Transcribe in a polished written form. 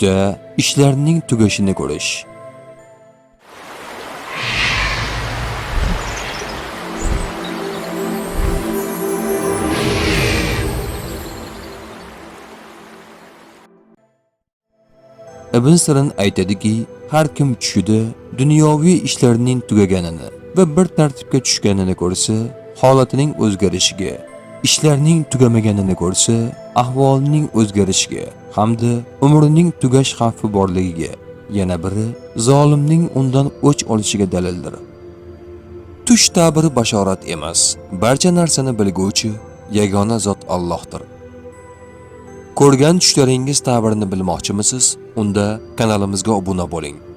Tushda ishlarning tugashini ko'rish. Ibn Sirin aytadiki, har kim tushida dunyoviy ishlarning tugaganini va bir tartibga tushganini ko'rsa, holatining o'zgarishiga, ishlarning tugamaganini ko'rsa, ahvolining o'zgarishiga hamda umrining tugash xavfi borligiga, yana biri zolimning undan o'ch olishiga dalildir. Tush ta'biri bashorat emas, barcha narsani bilguvchi yagona zot Allohdir. Ko'rgan tushlaringiz ta'birini bilmoqchimisiz? Unda kanalimizga obuna bo'ling.